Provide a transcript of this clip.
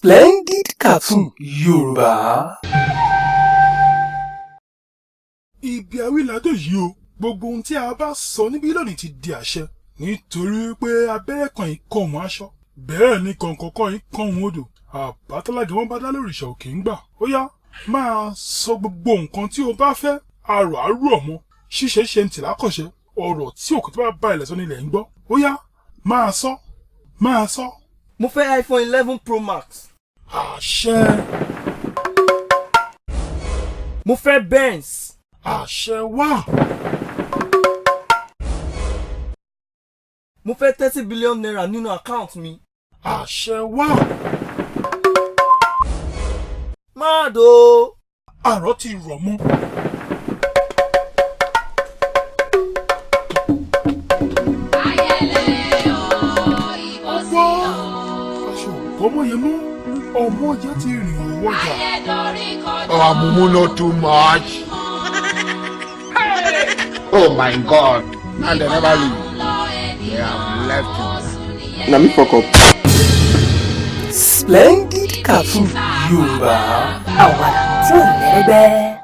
Splendid Cartoon Yorùbá. Ibi awíládé yìí o, gbogbo ohun tí a bá sọ níbí lónìí ti di àṣẹ, nítorí pé abẹ́rẹ́ kan yìí kàn wọ́n aṣọ, bẹ́ẹ̀ ni kọ̀ǹkọ̀ kan yìí kàn wọ́n odò. Àbátálágé wọn bá dá lórí ìṣà òkè ń gbà. Ó yá, máa sọ gbogbo nǹkan tí o bá fẹ́. Àrò àrò ọmọ ṣíṣe ṣe ń tìlákọ̀ṣe. Ọ̀rọ̀ tí òkú tó bá bá ilẹ̀ sọ nílẹ̀ ń gbọ́. Ó yá, máa sọ, máa sọ. Mo fẹ́ iPhone 11 Pro Max. Àṣẹ. Mo fẹ́ Benz. Àṣẹ wà. Mo fẹ́ ₦30 billion nínú account mi. Àṣẹ wà. Máàdó. Àrò ti rọ̀ mọ́. Ayẹlẹ o, ìbò sí Gbọ́ o. Aṣọ ògbọ́mọ yẹn mọ́, ọmọ yẹn ti rìn òwò ọjà. Ayédorí kodò. Oh, Mumu, not too much. Oh my God. Now they never leave. They have left you. Na me fuck up. Splendid Cartoon Yorùbá. Àwàdà tí ò lẹ́gbẹ́.